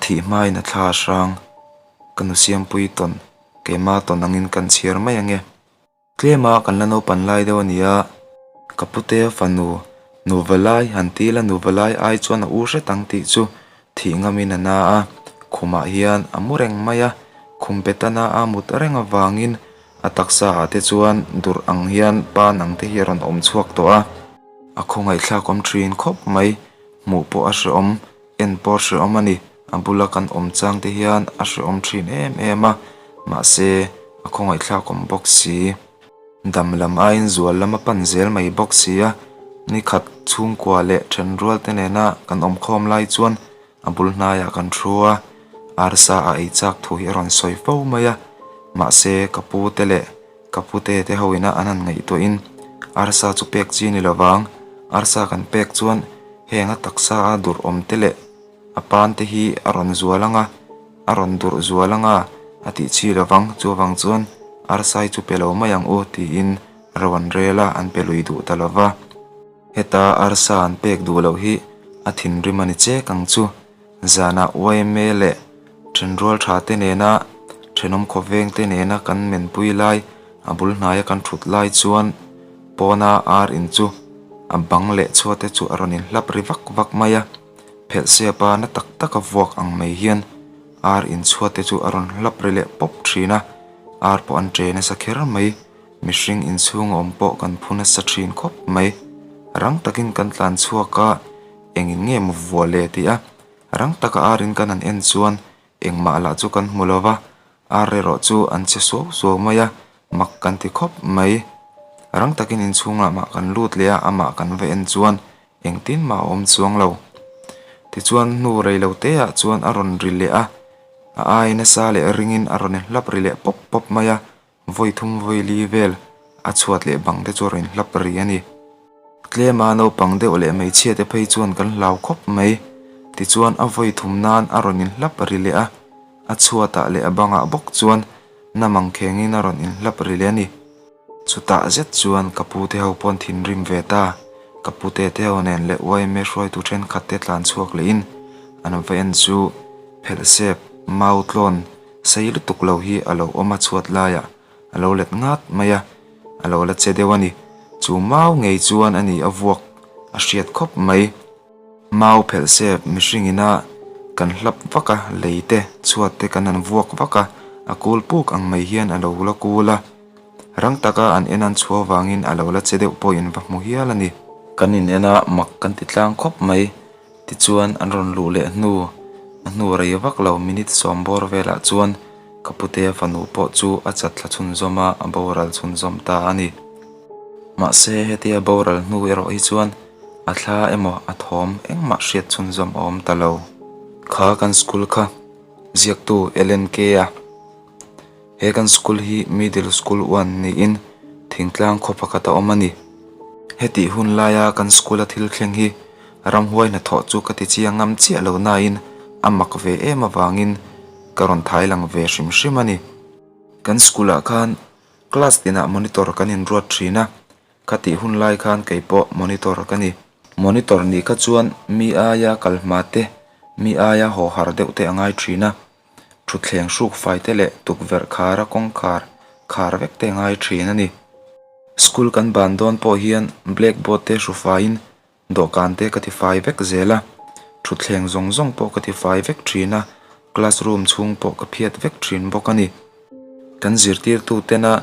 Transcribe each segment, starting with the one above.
thih hmain a thla a hrang. Ka nu Siampui tawn, keima tawn angin kan chhiar mai ange. Tlema kan la naupan lai deuh a ni a, ka pute fanu nuva lai han ti ila nuva lai ai chuan a u hret ang tih chu thih ngamin a na a, khumah hian a mu reng mai a, khum pe tana a mut reng avangin a taksa ah te chuan durh ang hian pan ang te hi a rawn awm chhuak tawh a. A khawngaihthlak awm thin khawp mai, hmuh pawh a hrehawm, en pawh a hrehawm a ni. A bula kan awm chang te hian a hrehawm thin em em a, mahse a khawngaihthlak awm bawk si. Dam lam aiin zual lam a pan zel mai bawk si a, nikhat chhungkua leh thenrual te nena kan awm khawm lai chuan a bul hnaiah kan thu a, arsa a ei chak thu hi a rawn sawi fo mai a, mahse ka pu te leh ka pute te ho ina an han ngaihtuahin arsa chu pek chi ni lovang, arsa kan pek chuan heng a taksa a durh awm te leh A pan te hi a rawn zual ang a, a rawn durh zual ang a, a tih chi lovang, chuvang chuan arsai chu pe lo mai ang u tiin ro an rel a, an pe lui duh ta lo va. Heta arsa an pek duh loh hi a thinrim a ni chek ang chu. Zanah yma leh thenrual tha te nena thenawm khawveng te nena kan menpui lai a bul hnaia kan thut lai chuan pawna ar in chu a bang leh chhuat te chu a rawn inhlap ri vak vak mai a. Phelh siapa na tak taka vuak ang mai hian ar inchhuat te chu a rawn hlap ri leh pawp thin a, ar pawh an che nasa kher mai, mihring inchhung a awm pawh kan phu nasa thin khawp mai. Rang takin kan tlan chhuak a, engin nge maw vuah le tih a, rang taka ar in kan han en chuan engmah lah chu kan hmu lo va, ar erawh chu an che suau suau mai a, mak kan ti khawp mai. Rang takin inchhung lamah kan lut leh a, amah kan va en chuan Engtin mah a awm chuang lo. Tichuan hnu rei lo te ah chuan a rawn ri leh a, a ai nasa leh ringin a rawn inhlap ri leh pawp pawp mai a, vawi thum vawi li vel a chhuat leh bang te chu a rawn inhlap ri a ni. Tlema naupang deuh leh hmeichhia te phei chuan kan hlau khawp mai. Tichuan a vawi thum nan a rawn inhlap ri leh a, a chhuatah leh a bangah bawk chuan namang khengin a rawn inhlap ri leh a ni. Chutah zet chuan ka pu te ho pawn thinrim ve ta. Ka pu te te ho nen leh yma hruaitu thenkhat te tlan chhuak leh in an va en chu phelh sep mau tlawn sei lutuk lo hi a lo awm a chhuat laiah a lo let ngat mai a, a lo la che deuh a ni. Chu mau ngei chuan a ni a vuak a hriat khawp mai. Mau phelh sep mihring ina kan hlap vak a, lei te chhuat te kan han vuak vak a, a kul puk ang mai hian a lo la kul a. Rang taka an en an chhuah vangin a lo la che deuh pawhin va hmu hial a ni. Kan in en a mak kan ti tlang khawp mai. Tichuan an rawn luh leh hnu, a hnu rei vak lo minute sawm bawr velah chuan ka putea fanu pawh chu a chat thla chhunzawm a, a boral chhunzawm ta a ni. Mahse hetia boral hnu erawh hi chuan A thla emaw a thawm engmah hriat chhunzawm a awm ta lo. Kha kan school kha ziaktu LNK a. He kan school hi Middle School one niin thingtlang khaw pakhat a awm a ni. Hetih hun laia kan school a thil thleng hi ramhuai hnathawh chu ka ti chiang ngam chiah lo nain a mak ve em avangin ka rawn thai lang ve hrim hrim a ni. Kan school ah khan class tinah monitor kan inruat thin a, Ka tih hun lai khan kei pawh monitor ka ni. Monitor nih kha chuan mi aia kal hma te, mi aia haw har deuh te a ngai thin a. Thutthleng hruk fai te leh tukverh khara kawngkhar khar vek te a ngai thin a ni. School kan ban dawn pawh hian blackboard te hru faiin Dawhkan te ka ti fai vek zel a, thutthleng zawng zawng pawh ka ti fai vek thin a, classroom chhung pawh ka phiat vek thin bawk a ni. Kan zirtirtu tena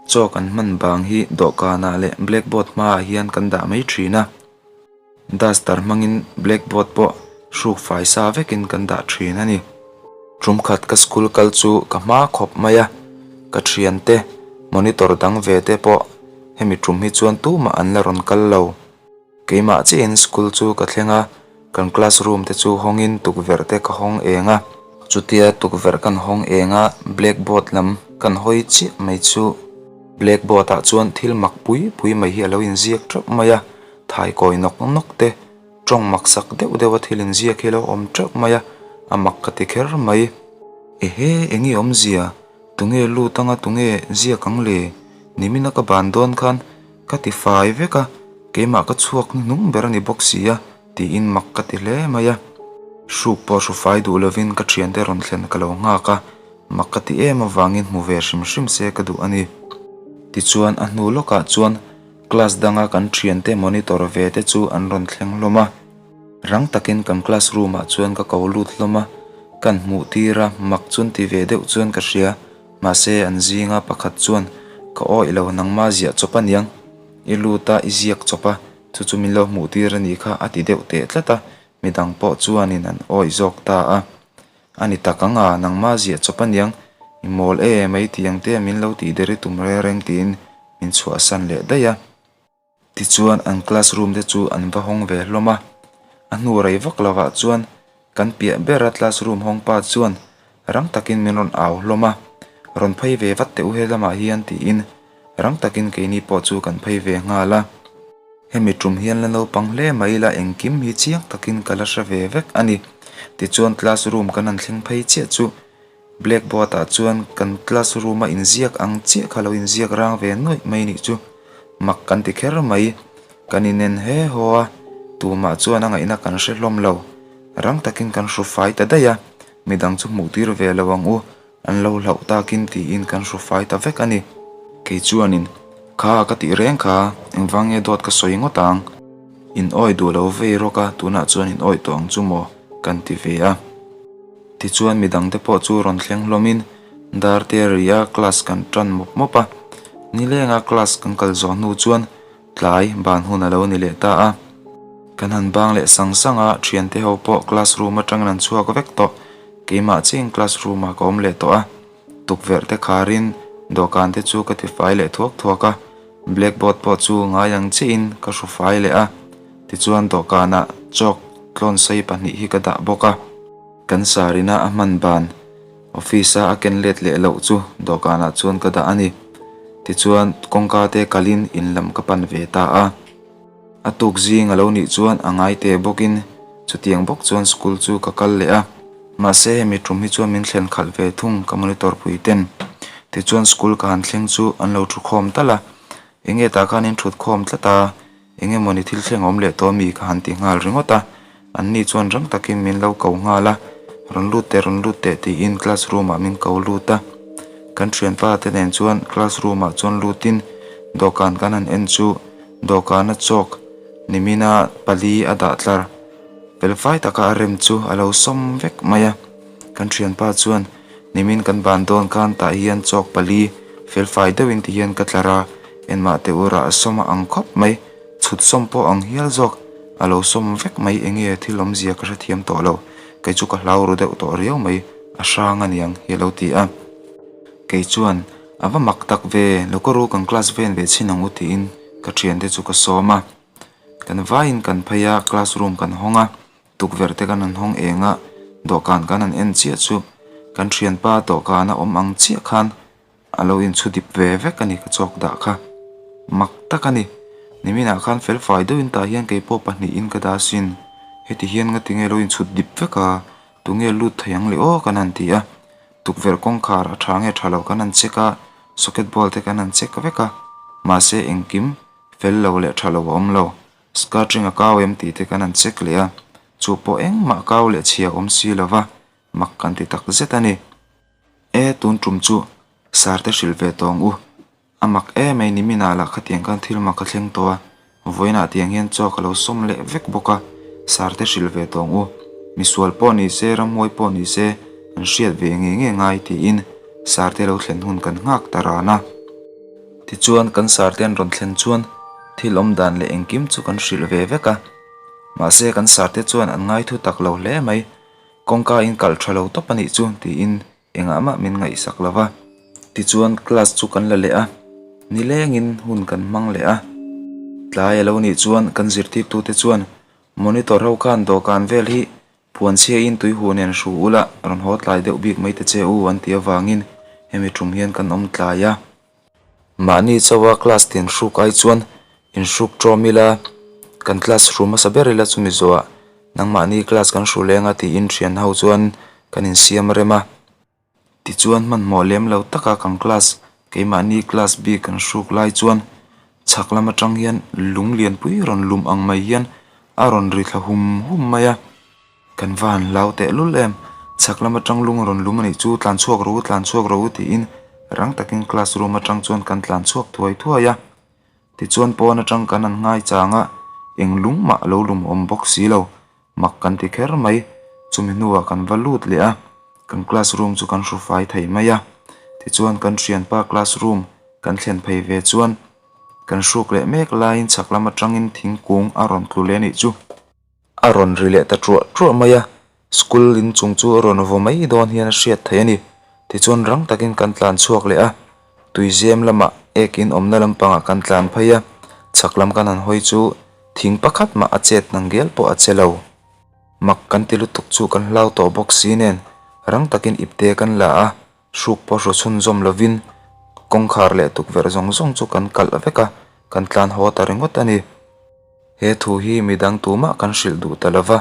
chaw kan hman bang hi dawhkanah leh blackboard hmaah hian kan dah mai thin a, duster hmangin blackboard pawh hruk fai sa vekin kan dah thin a ni. Tumkhat ka school kal chu ka hma khawp mai a, ka thiante monitor dang ve te pawh hemi tum hi chuan tumah an la rawn kal lo. Keimah chiahin school chu ka thleng a, kan classroom te chu hawngin tukverh te ka hawng eng a. Chutia tukverh kan hawng eng a, blackboard lam kan hawi chiah mai chu blackboard ah chuan thil mak pui pui mai hi a lo inziak teuh mai a, thaikawi nawk nawk te, tawng maksak deuh deuh a thil inziak hi a lo awm teuh mai a, a mak ka ti kher mai. Ehe, enge awmzia? Tunge lut anga tunge ziak ang le? Nimina ka ban dawn khan Ka ti fai vek a, keimah ka chhuak hnuhnung ber a ni bawk si a, tiin mak ka ti hle mai a. Hruk pawh hru fai duh lovin ka thiante rawn thlen ka lo nghak a, mak ka ti em avangin hmu ve hrim hrim se ka duh a ni. Tichuan a hnu lawkah chuan class danga kan thiante monitor ve te chu an rawn thleng hlawm a. Rang takin kan class room ah chuan ka ko lut hlawm a, kan hmuh tir a, mak chuan ti ve deuh chuan ka hria, mahse an zinga pakhat chuan ka awih lo nangma ziah chawp aniang, i lut a i ziak chawp a, chu chu min lo hmuh tir a nih kha a ti deuh teh tlat a, midang pawh chuanin an awih zawk ta a, a ni tak ang a, nangma ziah chawp aniang, i mawl e mai tiang te min lo tih der i tum reng reng tiin min chhuahsan leh daih a. Tichuan an class room te chu an va hawng ve hlawm a, a hnu rei vak lovah chuan kan piah bera class room hawng pa chuan rang takin min rawn au hlawm a, rawn phei ve vat teh u he lamah hian tiin rang takin keini pawh chu kan phei ve nghal a. Hemi tum hian la naupang hle mai ila engkim hi chiang takin ka la hre ve vek a ni. Tichuan class room kan han thleng phei chiah chu Blackboard ah chuan kan class room a inziak ang chiah kha lo inziak rang ve nuaih mai nih chu mak kan ti kher mai. Kan inen he haw a, tumah chuan a ngaihna kan hre hlawm lo. Rang takin kan hru fai ta daih a, midang chu hmuh tir ve lo ang u, an lo hlauh takin tiin kan hru fai ta vek a ni. Kei chuanin, Kha ka tih reng kha, engvang nge dawt ka sawi ngawt ang? In awi duh lo vei rawk a, tunah chuan in awi tawh ang chu maw? kan ti ve a. Tichuan midangte pawh chu rawn thleng hlawmin Darte ria class kan tan mawp mawp a, nilenga class kan kal zawh hnu chuan tlai ban hun a lo ni leh ta a. Kan han bang leh sang sang a, thiante ho pawh class room atangin an chhuak vek tawh, keimah chiahin class room ah ka awm leh tawh a, tukverh te kharin dawhkan te chu ka tifai leh thuak thuak a, blackboard pawh chu ngai ang chiahin ka hru fai leh a, tichuan dawhkanah chalk tlawn sei pahnih hi ka dah bawk a. Kan sarina a hman ban office a a ken let leh loh chu dawhkanah chuan ka dah a ni. Tichuan kawngka te kalin in lam ka pan ve ta a. A tuk zing a lo nih chuan a ngai te bawkin chutiang bawk chuan school chu ka kal leh a. Mahse hemi tum hi chuan min thlen khalh ve thung ka monitor pui ten. Tichuan school ka han thleng chu an lo thu khawm tal a. Enge tah khan in thut khawm tlat a. Eng emawni thil thleng awm leh tawh mi ka han ti nghal ringawt a, anni chuan rang takin min lo ko nghal a, rawn lut teh rawn lut teh tiin class room ah min ko lut a, kan thianpa te nen chuan class room ah chuan lutin dawhkan kan han en chu dawhkana chalk nimina pali a dah tlar felfai taka a rem chu a lo sawm vek mai a, kan thianpa chuan Nimin kan ban dawn khan tah hian chalk pali felfai deuhin ti hian ka tlar a, enmah teh ura a sawm a ang khawp mai, chhut sawm pawh ang hial zawk, a lo sawm vek mai enge thil awmzia ka hrethiam tawh lo, kei chu ka hlau ru deuh tawh riau mai, a hrang a niang hi a lo ti a. Kei chuan, A va mak tak ve, lo ka ru kan class ven ve chhin ang u tiin ka thiante chu ka sawm a. Kan vaiin kan phei a, classroom kan hawng a, Tukverh te kan han hawng eng a, dawhkan kan han en chiah chu kan thianpa dawhkan a awm ang chiah khan a lo inchhu dip ve vek a ni ka chawk dah kha. Mak tak a ni. Niminah khan felfai deuhin tah hian kei pawh pahnihin ka dah asin. Heti hian ngati nge lo inchhut dip vek a, tunge lut thei ang le aw kan han ti a. Tukverh kawngkhar a tha nge tha lo kan han check a, socket ball te kan han check vek a, mahse engkim fel lo leh tha lo a awm lo. Skirt ring a kau em tih te kan han check leh a, chu pawh engmah kau leh chhia awm si lo va, mak kan ti tak zet a ni. E, tun tum chu sar te hrilh ve tawng u, a mak em mai niminah lah khatiang khan thil mak a thleng tawh a, vawiinah tiang hian chaw ka lo sawm leh vek bawk a, sar te hrilh ve tawng u, misual pawh ni se, ramhuai pawh ni se, an hriat ve nge nge ngai tiin sar te lo thlen hun kan nghak ta ran a. Tichuan kan sar te an rawn thlen chuan thil awm dan leh engkim chu kan hrilh ve vek a, mahse kan sar te chuan an ngai thu tak lo hle mai, kawngka in kalh tha lo tawp a nih chu tiin engah mah min ngaihsak lo va. Tichuan class chu kan la leh a, nilengin hun kan hmang leh a, tlai a lo nih chuan kan zirtirtute chuan monitor ho khan dawhkan vel hi Puanchhiain tui huh nen hru ula rawn haw tlai deuh bik mai ta che u an tih avangin hemi tum hian kan awm tlai a. Mahni chauha class tin hruk ai chuan inhruk ṭawm ila, kan class hru hmasa ber ila chumi zawhah nangmahni class kan hru leng a tiin ṭhian ho chuan kan insiam rem a. Tichuan hmanhmawh lem lo taka kan class, keimahni class bik kan hruk lai chuan chhak lam atang hian lung lianpui rawn lum ang mai hian a rawn ri thla hum hum mai a. Kan va han hlau tehlul em? Chhak lam atang lung a rawn lum a nih chu, tlan chhuak rawh u, tlan chhuak rawh u tiin rang takin class room atang chuan kan tlan chhuak thuai thuai a. Tichuan pawn atang kan han ngai chang a, eng lung mah a lo lum awm bawk si lo. Mak kan ti kher mai. Chumi hnuah kan va lut leh a, kan class room chu kan hru fai thei mai a. Tichuan kan thianpa class room kan thlen phei ve chuan kan hruk leh mek laiin chhak lam atangin thingkung a rawn tlu leh a nih chu. A rawn ri leh ta truah truah mai a, school in chung chu a rawn vaw mai dawn hian a hriat theih a ni. Tichuan rang takin kan tlan chhuak leh a, tuizem lamah ek in awmna lampangah kan tlan phei a, chhak lam kan han hawi chu thing pakhat mah a chet nang gel pawh a che lo. Mak kan ti lutuk chu kan hlau tawh bawk si nen rang takin ipte kan la a, hruk pawh hru chhunzawm lovin kawngkhar leh tukverh zawng zawng chu kan kalh vek a, kan tlan haw ta ringawt a ni. He thu hi midang tumah kan hrilh duh ta lova,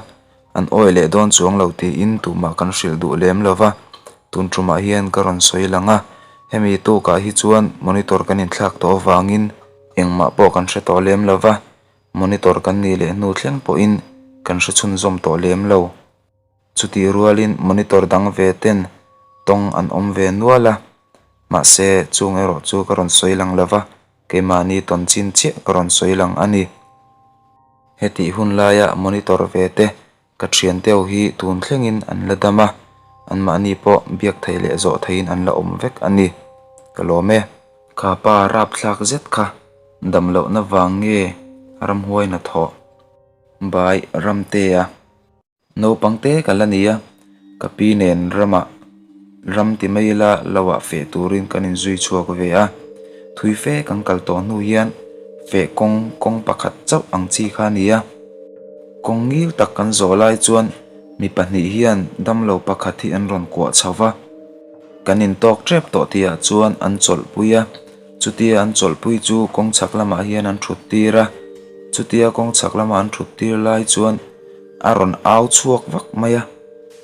an awih leh dawn chuang lo tiin tumah kan hrilh duh lem lova, tun tumah hian ka rawn sawi lang a, hemi tukah hi chuan monitor kan inthlak tawh avangin engmah pawh kan hre tawh lem lova, monitor kan nih leh hnu thleng pawhin kan hre chhunzawm tawh lem lo. Chutih rualin monitor dang ve ten tawng an awm ve nual a, mahse chung erawh chu ka rawn sawi lang lo va, keimahni tawn chin chiah ka rawn sawi lang a ni. Hetih hun laia monitor ve te ka thian teu hi tun thlengin an la dam a, anmahni pawh biak theih leh zawh theihin an la awm vek a ni. Ka lawm e. Kha pa rapthlak zet kha damlohna vang nge ramhuai hnathawh bai Ramtea. Naupang te ka la ni a, ka pi nen ramah ram ti mai ila lo ah feh turin kan inzui chhuak ve a, thui fe kan kal tawh hnu hian feh kawng kawng pakhat chauh ang chi kha a ni a. Kawng ngil tak kan zawh lai chuan mi pahnih hian damlo pakhat hi an rawn kuah chho va, kan intawk tep tawh tihah chuan an chawlhpui a, chutia an chawlhpui chu kawng chhak lamah hian an thut tir a, chutia kawng chhak lama an thut tir lai chuan A rawn au chhuak vak mai a,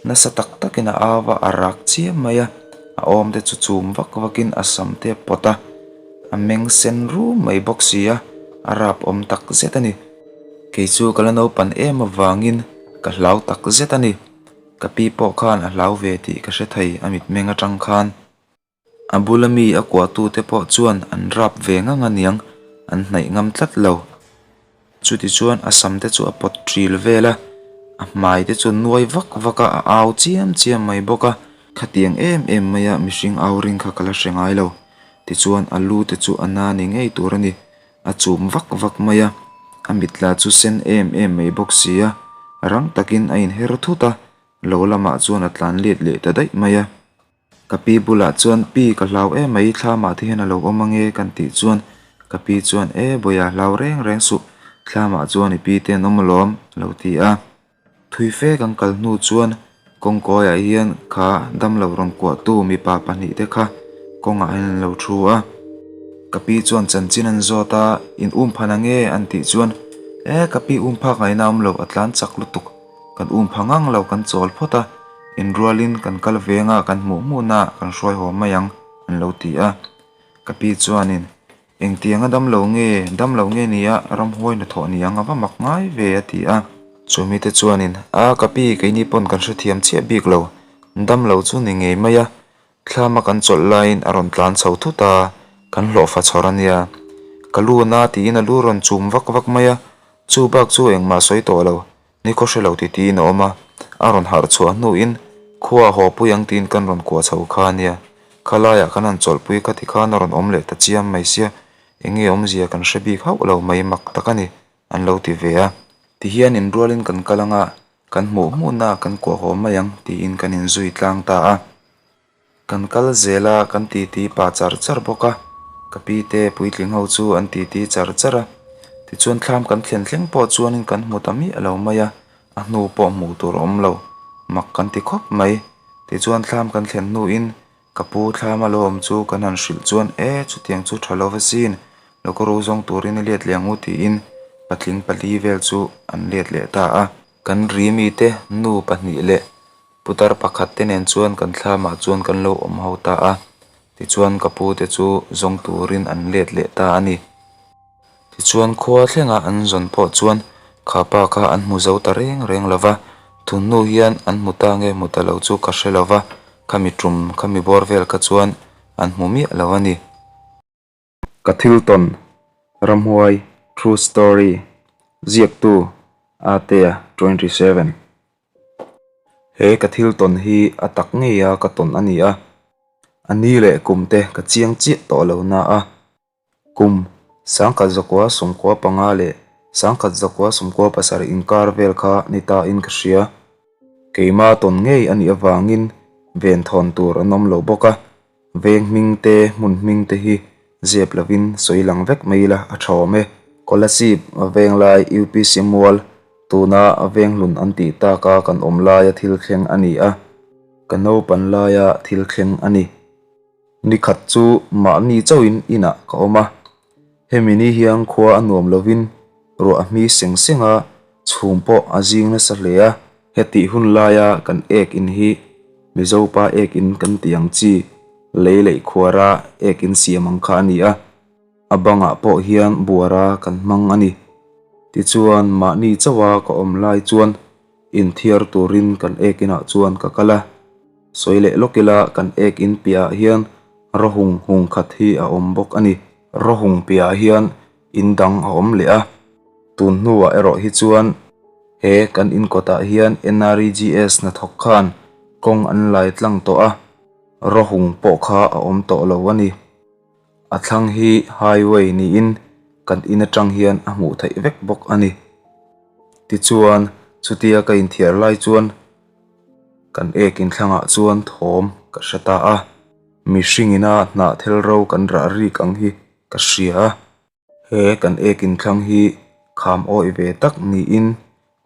nasa tak takin a au a, a rak chiam mai a, a awm te chu chum vak vakin a sam te a pawt a, a meng sen rum mai bawk si a, a rap awm tak zet a ni. Kei chu ka la naupan em avangin ka hlau tak zet a ni, ka pi pawh khan a hlau ve tih ka hre thei a mitmeng atang khan. A bula mi a kuahtute pawh chuan an rap ve ngang a niang, an hnaih ngam tlat lo. Chutichuan a sam te chu a pawt ṭil vel a, a hmai te chu nuai vak vak a, a au chiam chiam mai bawk a. Khatiang em em maia mihring au ring kha ka la hre ngai lo. Tichuan a lu te chu a na ni ngei tur a ni, a chum vak vak mai a, a mitla chu sen em em mai bawk si a, rang takin a inher thut a, lo lamah chuan a tlan let leh ta daih mai a. Ka pi bulah chuan pi ka hlau em mai thlamah te hian a lo awm ange kan tih chuan ka pi chuan e bawia hlau reng reng suh thlamah chuan i pi te an awm alawm a lo ti a. Thui fe kan kal hnu chuan kawngkawiah hian kha damlo rawn kuahtu mipa pahnihte kha kawngah hian an lo thu a. Ka pi chuan chanchin an zawt a in um phan ange an tih chuan e ka pi um phak ngaihna awm lo a tlan chak lutuk. Kan um pha ngang lo kan chawl phawt a, inrualin kan kal venga kan hmuh hmuhna ah kan hruai haw mai ang an lo ti a. Ka pi chuanin, Engtianga dam lo nge, dam lo nge nia ramhuai hnathawh ni ang a va mak ngai ve a ti a. Chumi te chuanin, A ka pi keini pawn kan hrethiam chiah bik lo, dam lo chu ni ngei mai a, Thlama kan chawlh laiin a rawn tlan chho thut a, kan hlawhfa chhawr a nia. Ka lu na tiin a lu rawn chum vak vak mai a, chu bak chu engmah sawi tawh lo, ni khaw hre lo ti tiin a awm a, a rawn harh chhuah hnuin khua a haw pui ang tiin kan rawn kuah chho kha a nia. Khalaiah kan han chawlhpui kha tikhan a rawn awm leh ta chiam mai sia, eng nge awmzia kan hre bik hauh lo mai mak tak a ni, an lo ti ve a. Tihian inrualin kan kal anga Kan hmuh hmuhna kan kuah haw mai ang tiin kan inzui tlang ta a. Kan kal zel a, kan titi pah char char bawk a. Ka pi te puitling ho chu an titi char char a. Tichuan thlam kan thlen thleng pawh chuanin kan hmu ta miah lo mai a, a hnu pawh hmuh tur a awm lo. Mak kan ti khawp mai. Tichuan thlam kan thlen hnuin Ka pu thlam a lo awm chu kan han hrilh chuan e chutiang chu tha lova sin, lo ka ro zawng turin i let leh ang u tiin patling pali vel chu an let leh ta a. Kan ri mite nu pahnih leh putar pakhat te nen chuan kan thlamah chuan kan lo awm ho ta a, tichuan ka pu te chu zawng turin an let leh ta a ni. Tichuan khua thlenga an zawn pawh chuan kha pa kha an hmu zo ta reng reng lo va. Tun hnu hian an hmu ta nge hmu ta lo chu ka hre lo va, khami tum khami bawr vel kha chuan an hmu miah lo a ni. Ka thil tawn Ramhuai True Story ziaktu Atea 27. He ka thil tawn hi a tak ngeia ka tawn a ni a, a ni leh kum te ka chiang chiah tawh lo na a. Kum 1995 leh 1997 inkar vel kha ni ta in ka hria. Keima tawn ngei a nih avangin ven thawn tur an awm lo bawk a, veng hming te hmun hming te hi zep lovin sawi lang vek mai ila a tha awm e. Kolasib Venglai UPC Mual tuna Venghlun an tih taka kan awm laia thil thleng a ni a, ka naupan laia thil thleng a ni. Ni khat chu mahni chauhin inah ka awm a, hemi ni hian khua a nuam lovin ruah a hmi seng seng a, chhum pawh a zing nasa hle a. Hetih hun laia kan ek in hi Mizopa ek in kan tih ang chi, lei leih khuara ek in siam ang kha a ni a, a bangah pawh hian buara kan hmang a ni. Tichuan mahni chauha ka awm lai chuan Inthiar turin kan ek inah chuan ka kal a, sawi leh lawk ila kan ek in piahah hian rawhung hung khat hi a awm bawk a ni. Rawhung piahah hian in dang a awm leh a, tun hnuah erawh hi chuan he kan in kawtah hian NREGS hnathawk khan kawng an lai tlang tawh a, rawhung pawh kha a awm tawh lo a ni. A thlang hi highway niin kan in atang hian a hmuh theih vek bawk a ni. Tichuan chutia ka inthiar lai chuan kan ek inthlangah chuan thawm ka hre ta a, mihring ina hnah thel ro kan rah rik ang hi ka hria a. He kan ek inthlang hi kham awih ve tak niin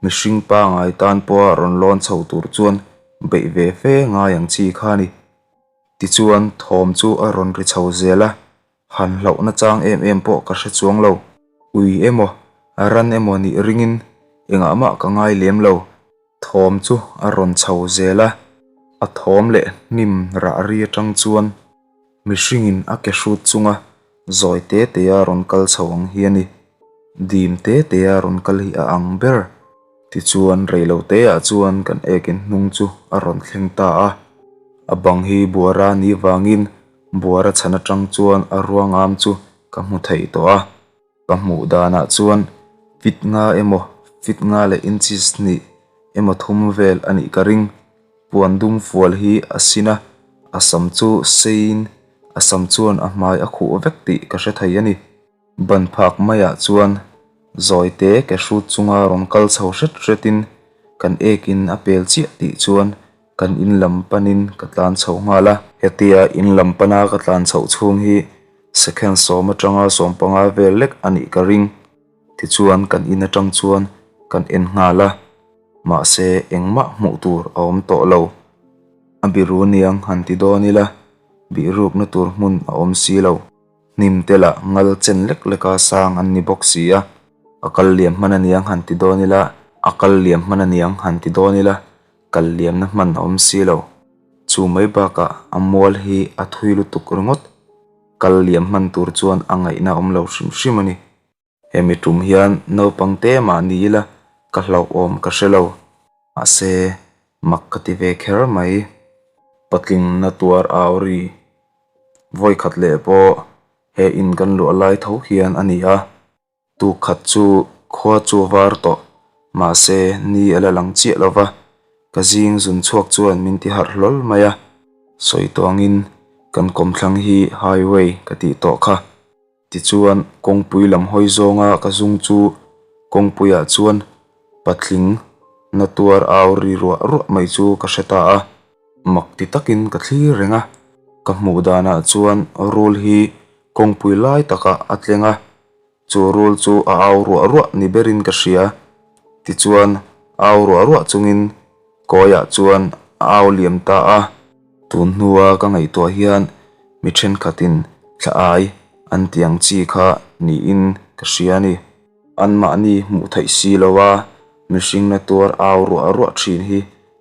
mihring pangai tan pawha rawn lawn chho tur chuan beih ve fe ngai ang chi kha a ni. Tichuan thawm chu a rawn ri chho zel a, han hlauhna chang em em pawh ka hre chuang lo. Ui emaw, ran emaw nih ringin engah mah ka ngai lem lo. Thawm chu a rawn chho zel a, a thawm leh hnim rah ri atang chuan mihringin a ke hrut chunga zawi te te a rawn kal chho ang hi a ni. Dim te te a rawn kal hi a ang ber. Tichuan reilo teah chuan kan ekin hnung chu a rawn thleng ta a, a bang hi buara ni vangin buara chhan atang chuan a ruangam chu ka hmu thei tawh a, ka hmuh danah chuan fit nga emaw fit nga leh inches hnih emaw thum vel a nih ka ring, puan dum fual hi a sin a, a sam chu seiin a sam chuan a hmai a khuh vek tih ka hre thei a ni. Ban phak maiah chuan zawite ke hrut chunga rawn kal chho hret hretin kan ek in a pel chiah tih chuan kan in lam panin ka tlan chho nghal a. Hetia in lam pana ka tlan chhoh chhung hi second sawm atanga 15 vel lek a nih ka ring. Tichuan kan in atang chuan kan en nghal a, mahse engmah hmuh tur a awm tawh lo. A biru niang han ti dawn ila bihrukna tur hmun a awm si lo. Hnim te lah ngal chen lek leka sang an ni bawk si a, a kal liam hman aniang han ti dawn ila, a kal liam hman aniang han ti dawn ila, kal liamna hman a awm si lo. Chu mai bakah a mual hi a thui lutuk ringawt, kal liam hman tur chuan a ngaihna a awm lo hrim hrim a ni. Hemi tum hian naupang te mah ni ila ka hlauhawm ka hre lo, mahse mak ka ti ve kher mai. Patling na tuar au ri vawi khat leh pawh he in kan luah lai tho hian a ni a, tuk khat chu khua chu a var tawh mahse ni a la lang chiah lo va, ka zing zun chhuak chuan min ti harh hlawl mai a, sawi tawngin kan kawmthlang hi highway ka tih tawh kha. Tichuan, kawngpui lam hawi zawnga ka zung chu kawngpuiah chuan patling na tuar au ri ruah ruah mai chu ka hre ta a. Mak ti takin ka thlir reng a, ka hmuh danah chuan rul hi kawngpui lai takah a tleng a, chu rul chu a au ruah ruah ni berin ka hria. Tichuan, au ruah ruah chungin Kawiah chuan a au liam ta a. Tun hnua ka ngaihtuah hian mi thenkhatin thla ai an ti ang chi kha niin ka hria a ni. Anmahni hmuh theih si lo a, mihring na tuar au ruah ruah thin hi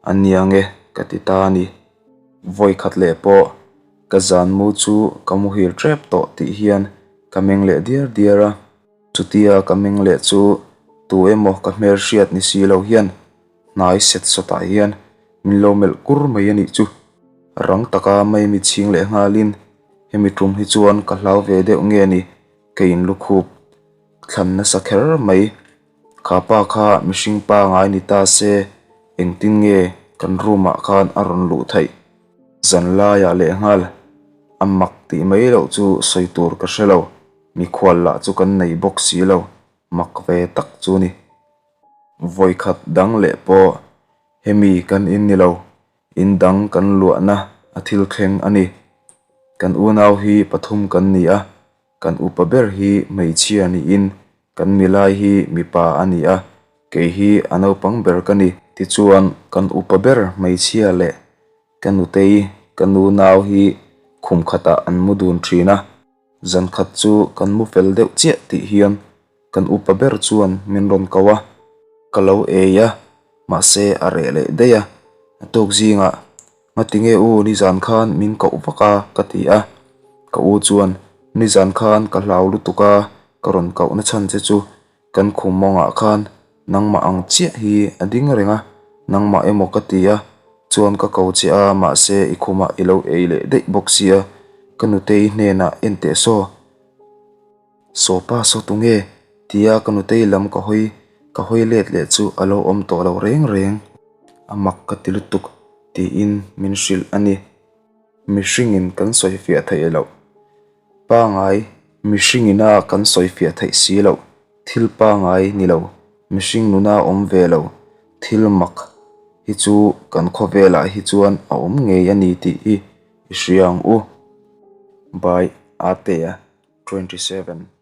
a nia nge ka ti ta a ni. Vawi khat leh pawh ka zan mu chu ka muhil tep tawh tih hian ka meng leh diar diar a. Chutia ka meng leh chu tu emaw ka hmelhriat ni si lo hian. Hnai set sawtah hian min lo melh kur mai a nih chu. Rang taka mai mi chhing leh nghalin hemi tum hi chuan ka hlau ve deuh nge ni ka in lukhup thlan nasa kher mai. Kha pa kha mihring pa ngai ni ta se engtin nge kan room ah khan a rawn luh theih. Zan laiah leh nghal a mak tih mai loh chu sawi tur ka hre lo. Mikhual lah chu kan nei bawk si lo mak ve tak chu ni. Vawikhat dang leh pawh hemi kan in ni lo, in dang kan luahna a thil thleng a ni. Kan unau hi pathum kan ni a, kan upa ber hi hmeichhia niin kan milai hi mipa a ni a, kei hi a naupang ber ka ni. Tichuan kan upa ber hmeichhia leh ka nutei ka nu nau hi khum khatah an mu dun thin a. Zan khat chu kan mu fel deuh chiah tih hian kan upa ber chuan min rawn ko a, ka lo ei a, mahse a reh leh daih a, a tuk zingah Ngatinge u nizan khan min koh vak a ka ti a, ka u chuan nizan khan ka hlau lutuk a ka rawn koh na chhan che chu Kan khum mawngah khan nangmah ang chiah hi a ding reng a, nangmah emaw ka ti a, chuan ka ko che a, mahse i khumah i lo ei leh daih bawk sia, ka nutei hnenah en teh saw. Sawpa saw tunge? tia ka nutei lam ka hawi ka hawi let leh chu a lo awm tawh lo reng reng. A mak ka ti lutuk tiin min hrilh a ni. Mihringin kan sawifiah theih loh. Pangai, mihring ina kan sawifiah theih si loh, thil pangai ni lo, mihring nuna awm ve lo, thil mak hi chu kan khawvelah hi chuan a awm ngei a ni tih hi i hria ang u. By Atea 27.